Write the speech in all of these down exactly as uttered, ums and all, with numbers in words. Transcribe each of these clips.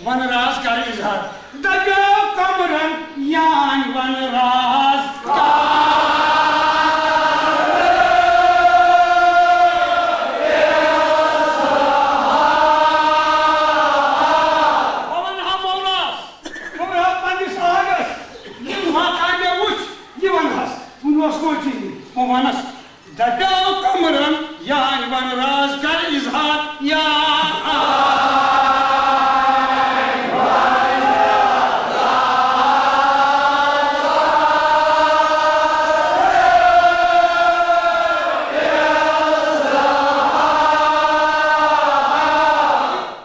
ون راز کر اظہار۔ دپیو قمرن یانۍ ون راز۔ بہٕ ونہٕ ہا مولاس، بہٕ ونہٕ ہا پننِس آغس، یِم واقعہ مےٚ وٕچھ، یہِ ونہس۔ وُنہِ اوس نہٕ چیٖزٕے۔ بہٕ ونس، دپیو قمرن یانۍ ون راز کر اظہار یا۔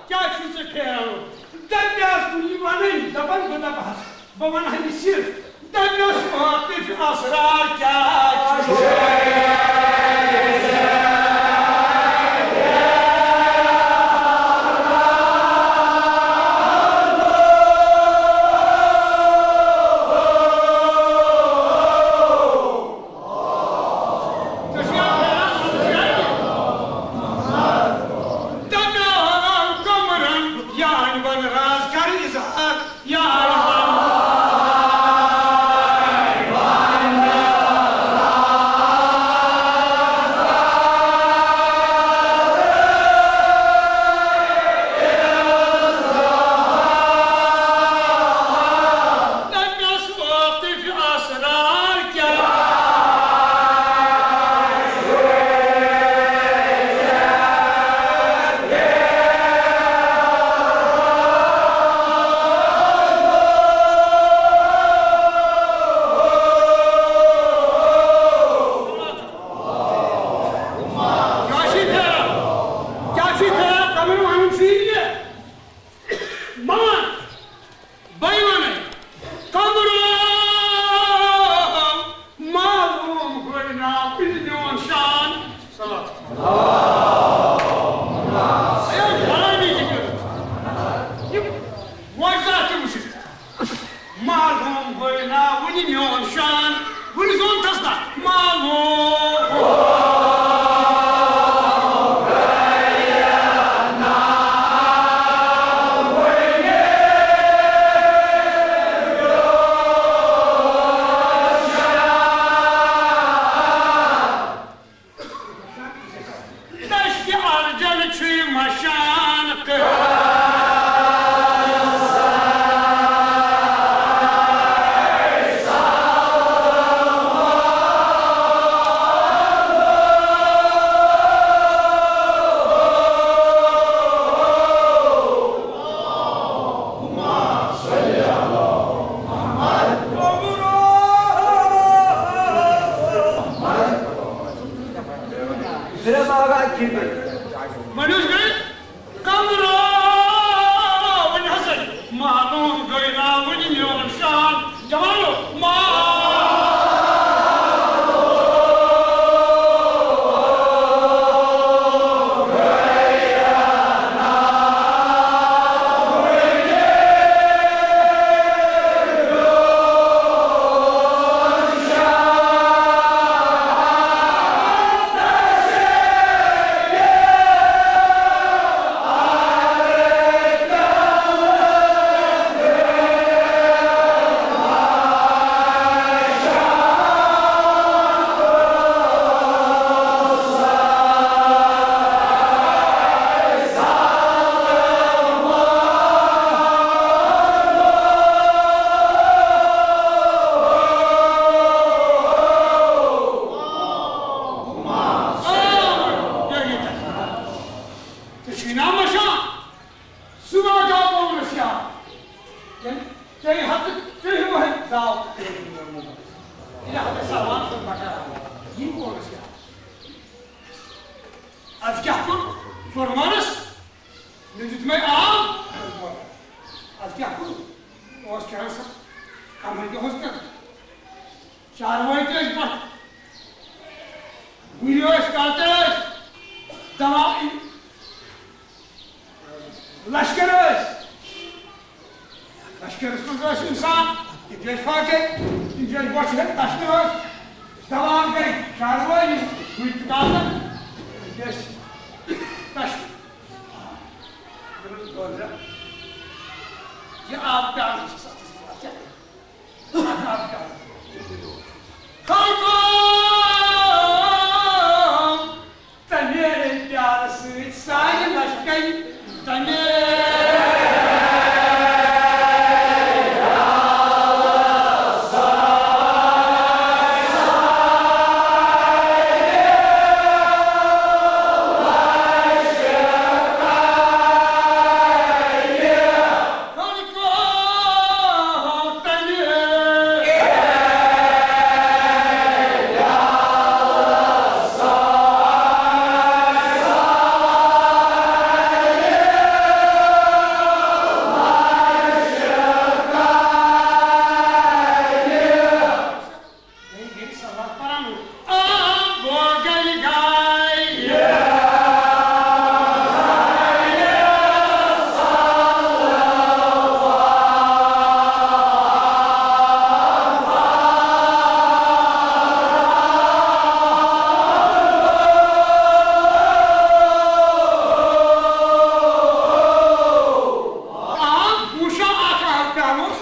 کیٛاہ چھُ ژٕ پھیران؟ دپیس بہٕ یہِ ونٕنۍ، دپان بہٕ دپہس۔ بہٕ ونہٕ ہا یہِ سِر، دپیوس واقف اسرار کیٛاہ چھُ؟ دپیو قمرن یانۍ ون راز کر اظہار۔ کیٛاہ چھُے پھیران؟ کیٛاہ چھُے پھیران؟ قمر وَنُن چھُے یہِ۔ مگر بہٕ وَنَے، قمرو، معلوم گوٚو نا وُنہِ میون شان۔ صلوات۔ اے، غلٲمی تہِ کٔرٕتھ۔ یِم معجزات تہِ وٕچھِتھ۔ معلوم گوٚو نا وُنہِ میون شان، وُنہِ زونتھس نا معلوم۔ دشتِ ارجن چھُے مشان کران۔ ونیُس گٔے قمرو، وۄنۍ ہسا معلوم گٔے نا وۄنۍ میون شان۔ جوانو، ما- ژےٚ چھُے نا مشان؟ صبح گاو پانس یاد۔ تیٚلہِ ژےٚ ہتہٕ ترٛہہِ وُہرۍ زاو۔ ییٚلہِ ہتہٕ سوال چھُ بچان، یِم پانس یاد۔ از کیٛاہ کوٚر فرمانس؟ مےٚ دیُت مےٚ آب۔ از کیٛاہ کوٚر؟ اوس کران سا، کمر کیٛاہ اوس کران؟ چاروٲے تہِ ٲسۍ پتھ، گُرۍ ٲسۍ، کلہٕ تہِ ٲسۍ، دوا، لشکر ٲسۍ۔ لشکرس منٛز ٲسۍ انسان، یِم تہِ ٲسۍ فاقے، یِم تہِ ٲسۍ بۄچھِ ہٮ۪تھ، تشنہٕ ٲسۍ۔ دوا گٔے چاروٲے، یِم گُرۍ تہِ کلہٕ، یِم تہِ ٲسۍ تشنہٕ۔ خلقو، تمے پیارٕ سۭتۍ سانہِ لشکرِ، تمے آب وُشا اکھ آب پیالہٕ اوس۔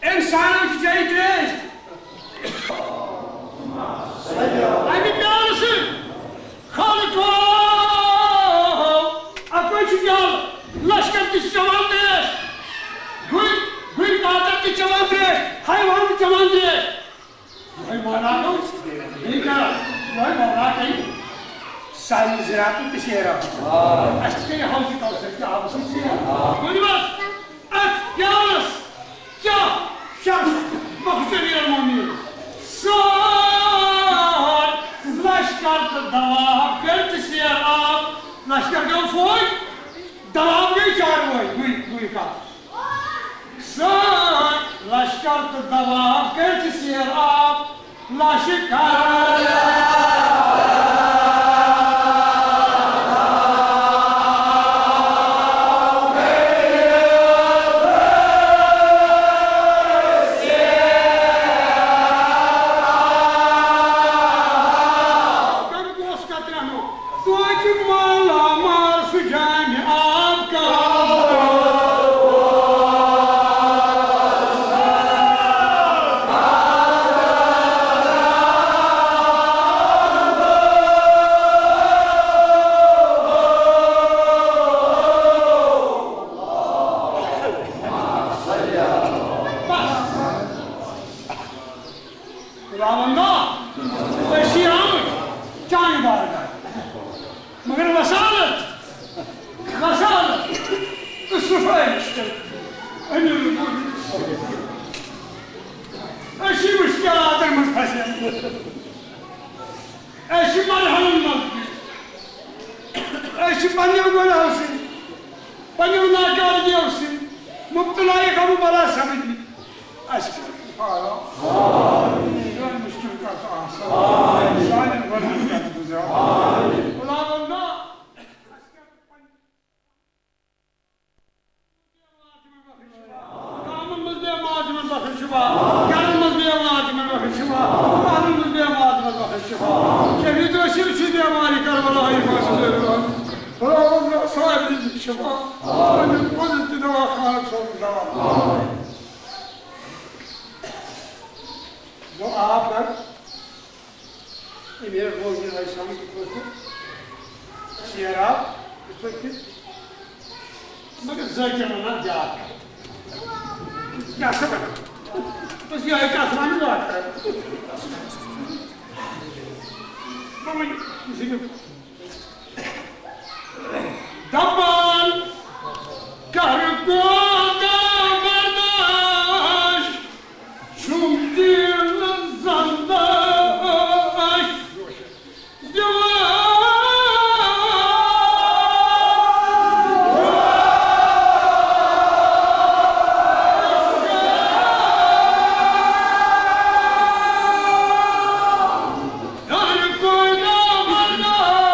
انسانن چھِ جایہِ ترٛیش۔ امہِ پیالہٕ سۭتۍ خلقو اپٲرۍ چھُ پیالہٕ، لشکر تہِ چھِ چٮ۪وان ترٛیش، گُرۍ، گُرۍ کاتر تہِ چٮ۪وان ترٛیش، حیوان تہِ چٮ۪وان ترٛیش۔ یِہوٚے مولا گوٚو، بیٚیہِ کیٛاہ؟ یِہوٚے مولا کَرِ سانہِ زِراعتُک تہِ سیر۔ اَسہِ تہِ کَرِ حوض کوثر کہِ آبہٕ سۭتۍ سیر۔ بوٗزِو حظ؟ اَتھ پیالَس کیٛاہ شخص بخش امیر المومنین؟ سٲرۍ لشکر تہٕ دواب کٔرۍ تہِ سیر آب۔ لشکر گوٚو فوج، دواب گٔے چاروٲے، گُرۍ، گُرۍ کَتھ۔ سٲنۍ لشکر تہٕ دواب کٔرۍ تہِ سیر آب۔ لشکر۔ کَرُن اوس کترنو۔ توتہِ مالا مال سُہ جامہِ آب کار۔ خداوندا، أسۍ چھِ آمٕتۍ چانہِ بارگاہ، مگر وسالت، وسالت تہٕ صفٲیی چھِ تۄہہِ أمیٖر موٗجوٗد۔ أسۍ چھِ مُشکِلاتن منٛز پھسیمٕتۍ۔ أسۍ چھِ مرحلن منٛز۔ أسۍ چھِ پننیو گۄناہو سۭتۍ، پننیو ناکارگیو سۭتۍ مبتلا، یہِ گوٚو بلا سمجھ۔ اَسہِ کٔرِو فارغ۔ سٲنۍ مُشکِل کَتھ آسان۔ سانٮ۪ن گۄناہَن پٮ۪ٹھ گُزار۔ خداوندا، گامَن منٛز بیمار تِمَن بخش شفا، گَرَن منٛز بیمار تِمَن بخش شفا، محلَن منٛز بیمار تِمَن بخش شفا۔ شہید رشید چھُ بیمار، یہِ کربلایہِ منٛز۔ خداوندا، سارنٕے دِ شفا۔ پنٛنٮ۪ن پنٛنٮ۪ن تہِ دوا خانَن سوزُن دوا۔ گوٚو آب بَڑ۔ أمۍ ہیٚکھ گوٚو یہِ رَجہِ سَمٕجھ یِتھ پٲٹھۍ تہِ۔ شیر آب یِتھ پٲٹھۍ تہِ۔ مگر ذٲکِر وَنان بیٛاکھ کَتھ۔ کیٛاہ سا وَنان؟ بَس یِہوٚے کَتھ وَنہٕ بیٛاکھ کَتھ۔ وۄنۍ ؤنِو، یہِ چھِ یہِ دپان، کر کوتاہ برداشت، چھُم دیٖنہٕ زنداش دِوان۔ کر کوتاہ برداشت،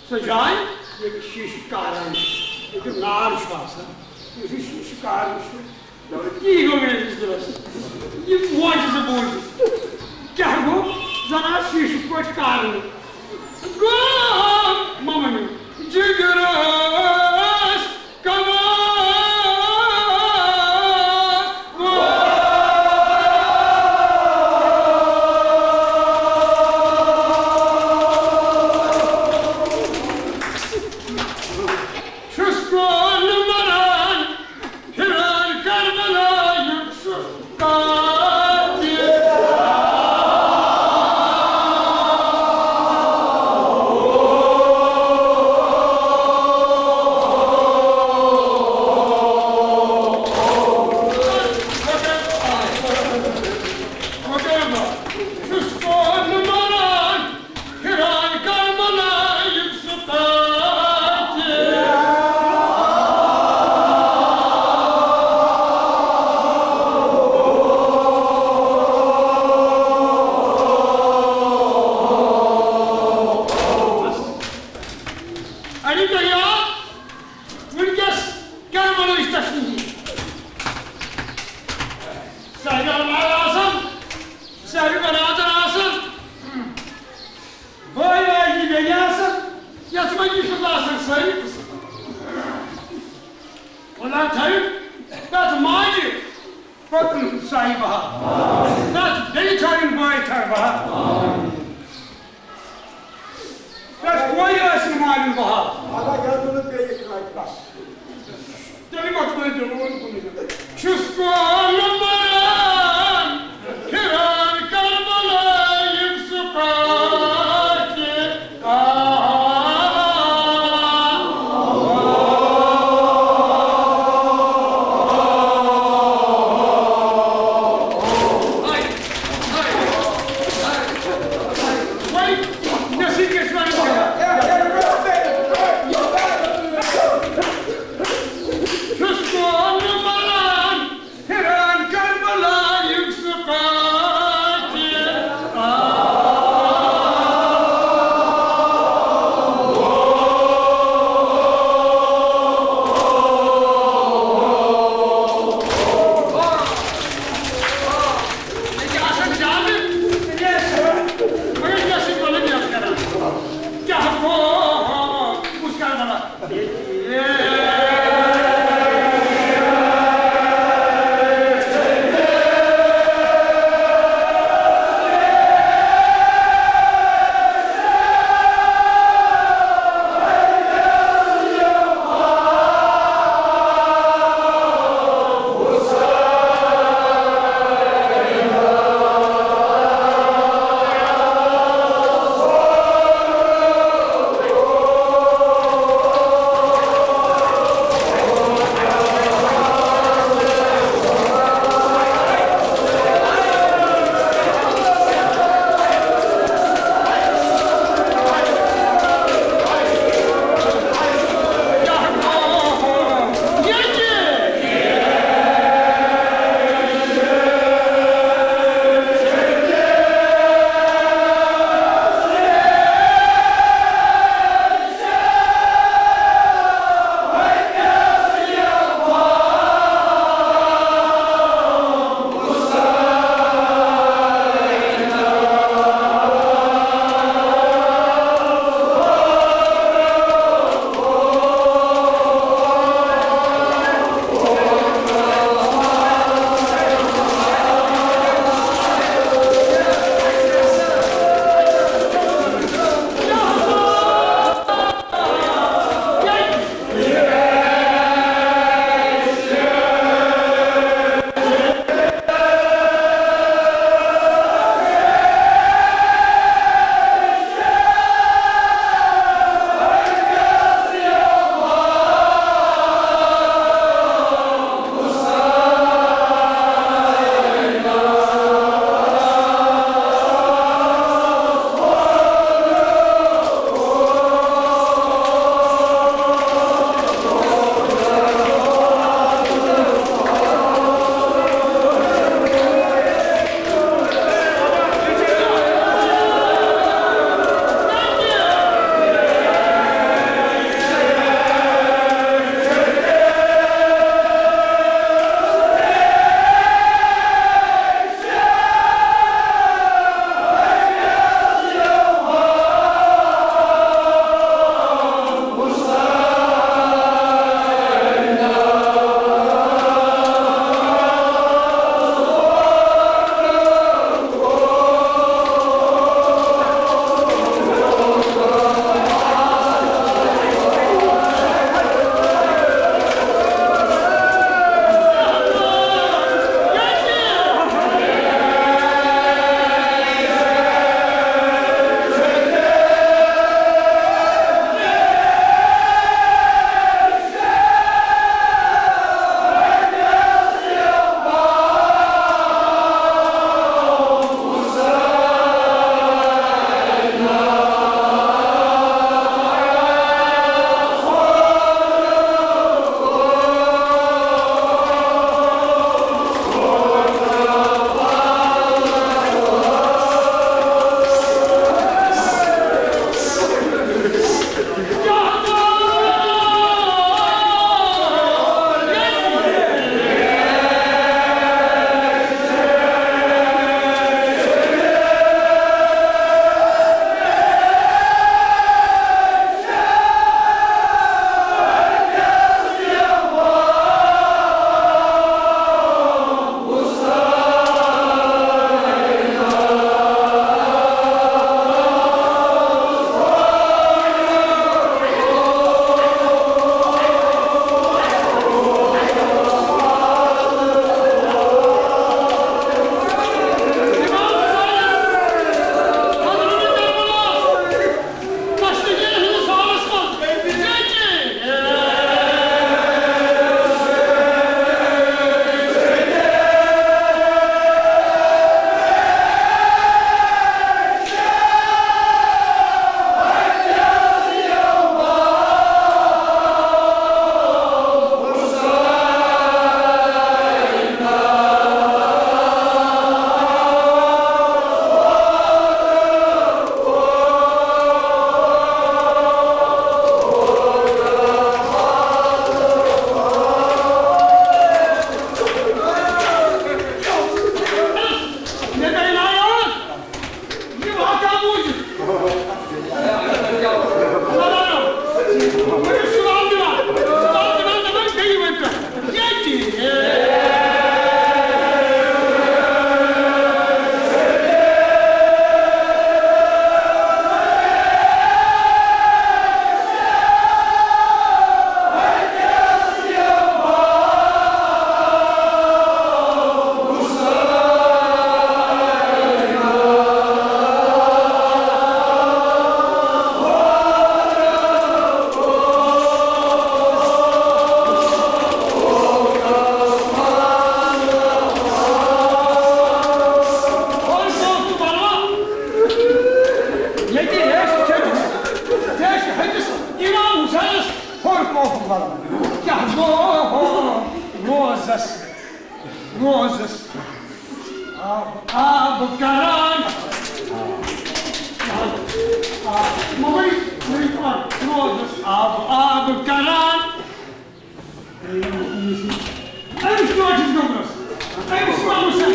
سۄ جاے، ییٚتہِ شیٖشہٕ کاران چھُ، ییٚتہِ نار چھُ آسان، یُس یہِ شیٖشہٕ کاران چھُ، دوٚپُن، تی گوٚو میٲنِس دِلس۔ یہِ معجزٕ بوٗزِتھ۔ کیٛاہ گوٚو؟ زن آس شیٖشہٕ پٲٹھۍ کارنہٕ۔ گوٚو، مہ ؤنِو، جِگرس کمال۔ چھُس کون مران، پھران کربلا یُک سُہ قاتل۔ چھُس کون مران، پھران کربلا یُک سُہ قاتل۔ علی دریا، وٕنکیٚس کربلٕچ تشریح۔ صاحب اولاد آسن، صاحب برادر آسن، بٲے واجنہِ بیٚنہِ آسن، یتھ مجلسس منٛز آسن سٲری قٕسم۔ خۄدا تھٲوِن تتھ ماجہِ پٔتلُن صاحب بہار، تتھ بیٚیہِ تھٲوِن بٲے تھر بہار۔ پرٛٮ۪تھ کورِ ٲسِن مالِن بہار۔ ادا یَتھ نہٕ بیٚیہِ کانٛہہ کَس۔ تیٚلہِ ما تُلہِ دِلوُن کُنُے زوٚن؟ چھُس کون مران، پھران کربلایِک سُہ پاکہِ۔ اوہ، بلا۔ کیٛاہ گوٚو روزس؟ روزس آب آب کران۔ آب، مگر روزس آب آب کران۔ أمِس کیٛاہ چھُس گوٚمُت؟ أمِس چھُ آمُت سا؟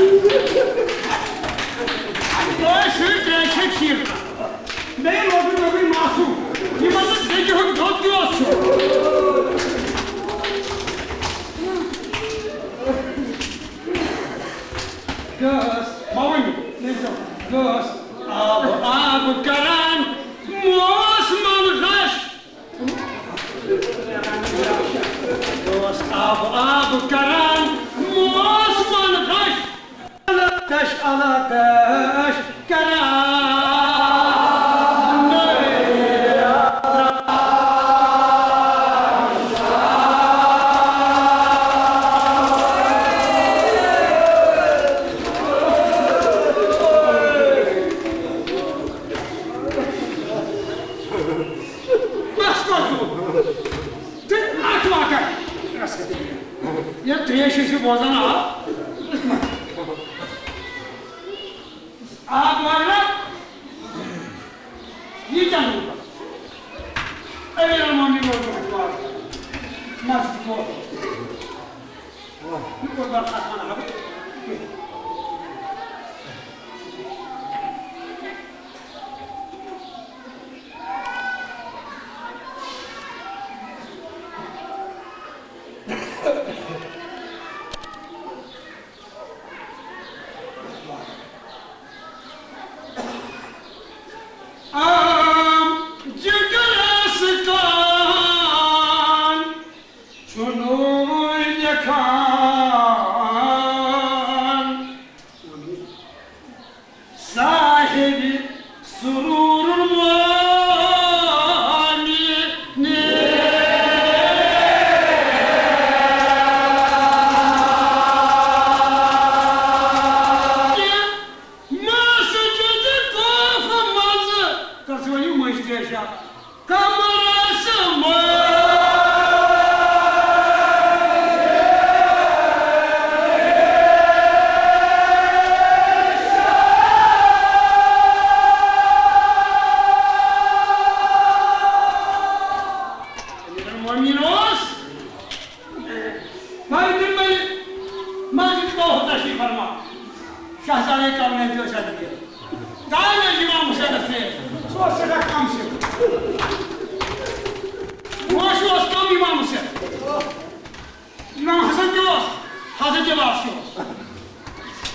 تۄہہِ سۭتۍ ترٛےٚ شےٚ ٹھیٖک۔ بیٚیہِ لۄکُٹ لۄکُٹ معصوم، یِمن نہٕ بیٚکہِ ہُنٛد دۄد تہِ اوس کھیوٚمُت۔ گٔس، ما ؤنِو، نٔژِو، گٔس آب آب کران موسمن غش۔ گٔس آب آب کران موسمن غش۔ دش آلا دش کران۔ بس، بس، بس۔ تہٕ اَتھ واقعہ۔ یہِ ترٛیش ٲسِو بوزان، آ؟ آب وارٕ یہِ چَنہٕ۔ أمیٖر المومنیٖن اوس دۄہَس وازٕ۔ مسجد ووت۔ یہِ کوٚر بَرخاست وَنان، ہا بہٕ۔ عام جگرس کان چھُنہٕ لیکھان۔ صاحب سرور المومنین۔ مسجد کوفہ منٛز، کر ژٕ ؤنِو مٔنٛزۍ ترٛیشا؟ کمرس منٛز۔ امیٖر المومنیٖن اوس۔ مگر تِم بٔرۍ مسجد کوفہ تشریف فرما۔ شہزادے کونین تہِ ٲسۍ اَتہِ بِہِتھ۔ دانہِ ٲسۍ امام حسینس پیش۔ سُہ اوس سٮ۪ٹھاہ کم سِکھ۔ گوش اوس کم امام حسین۔ امام حسن تہِ اوس، حضرت عباس تہِ اوس۔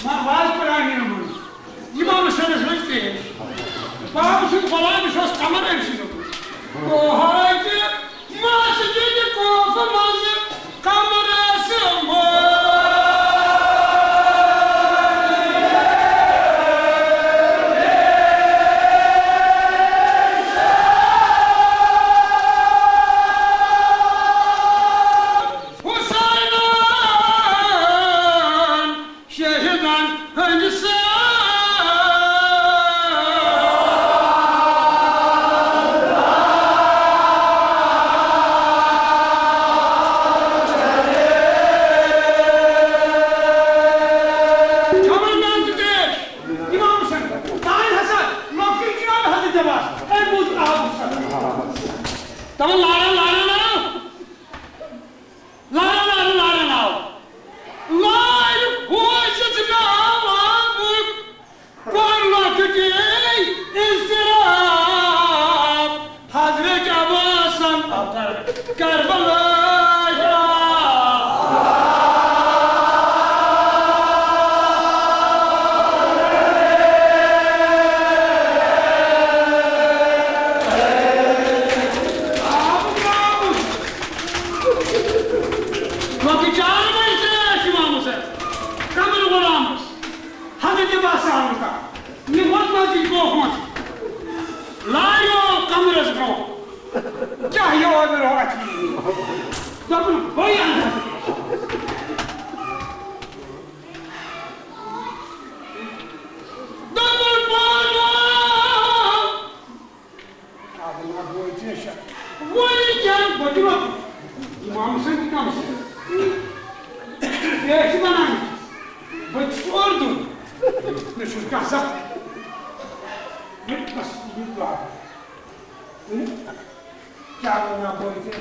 ما-، واز پرانی منٛز۔ امام حسینس ٲسۍ پیش۔ بابہٕ سُنٛد غلام، یُس اوس قمر أمۍ سٕے دوٚپُن۔ او حاجی، مسجد کوفہ منٛز کمرس منٛز۔ حسینن شہیدن ہٕنٛدِ سان۔ خبردار تہِ تیز۔ امام حسن، تانۍ ہسا لۄکٹُے جناب حضرت عباس، تمہِ موٗجوٗب آو غصہٕ۔ دپان، لاران، لاران، لاران۔ لاران، لاران، لاران آو۔ لارِ بوٗزِتھ ناو آمُت، کوٚر لۄکٹہِ اضطراب۔ حضرت عباسن کربلائے آب۔ لۄکٕٹۍ چار بجہِ ترٛیش امام حسین، قمر غلامس، حضرت عباس آو نہٕ کانٛہہ۔ یہِ ووت مسجد کوفہ منٛز۔ لایو قمرس برونٛہہ۔ کیٛاہ یہِ اوبر ہو اَتھ یی؟ دوٚپُن، بٔے اَنہٕ حضرت۔ دوٚپُن، پانہٕ۔ وۄنۍ کیٛاہ بہٕ دِمہٕ؟ امام حسین تہِ کم چھُ؟ بیٚیہِ چھِ ونان، بہٕ تہِ چھُس اردو، مےٚ چھُنہٕ کانٛہہ زانٛہہ۔ بس، یہِ چھُ باقٕے۔ کیٛاہ وَنہٕ ہا بہٕ تہِ؟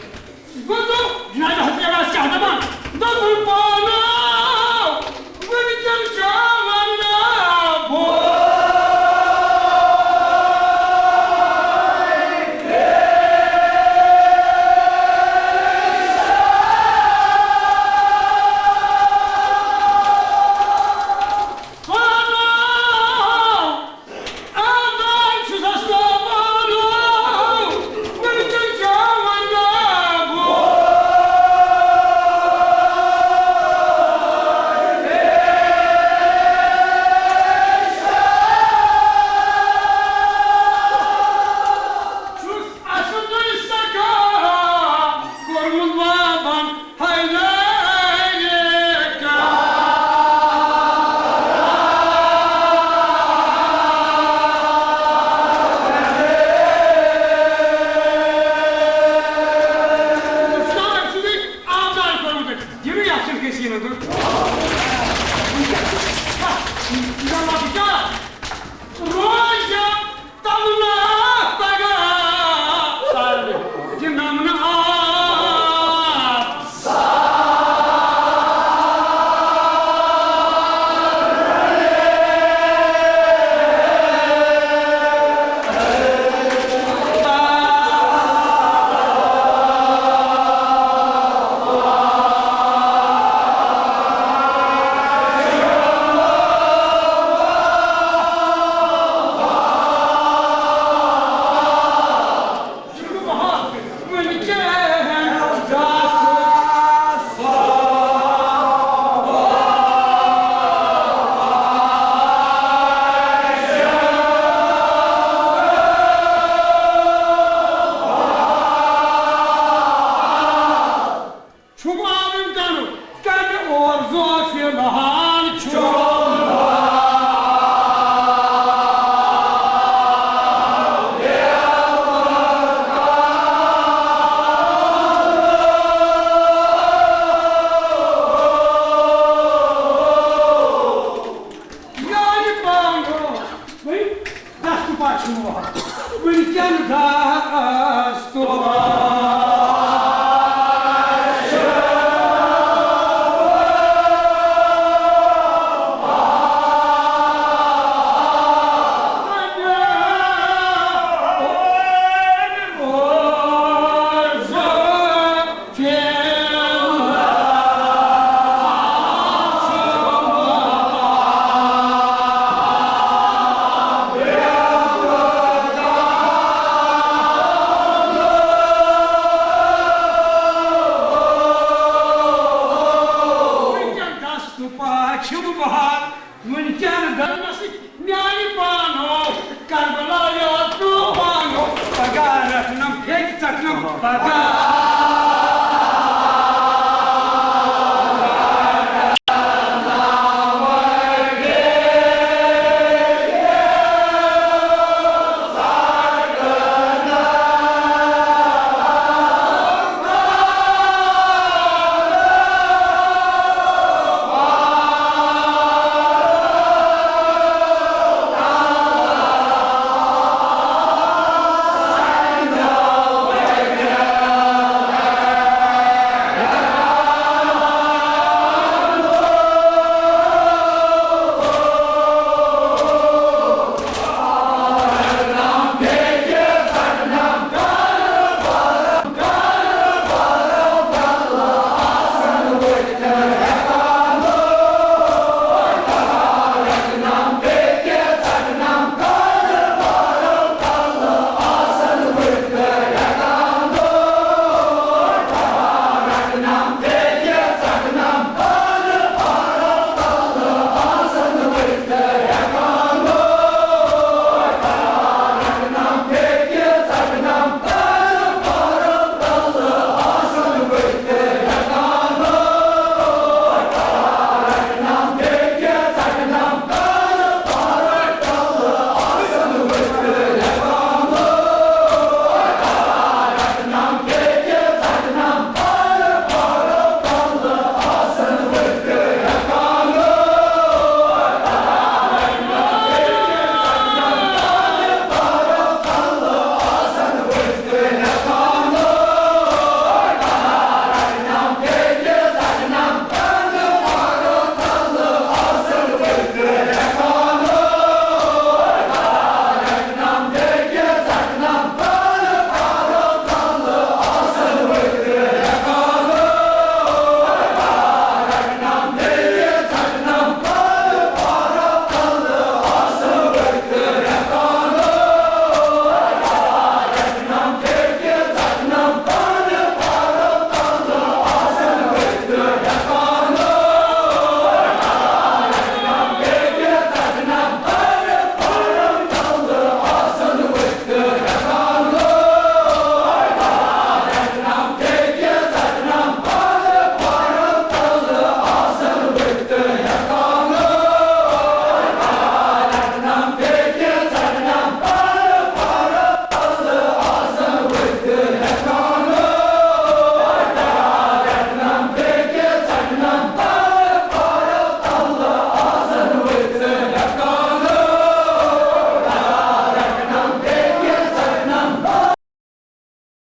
بہٕ گوٚو جناب حضرت عباس کیٛاہ دَپان؟ دوٚپُن پانہٕ وٕنکٮ۪ن چھا وَنان بہٕ؟ پانہٕ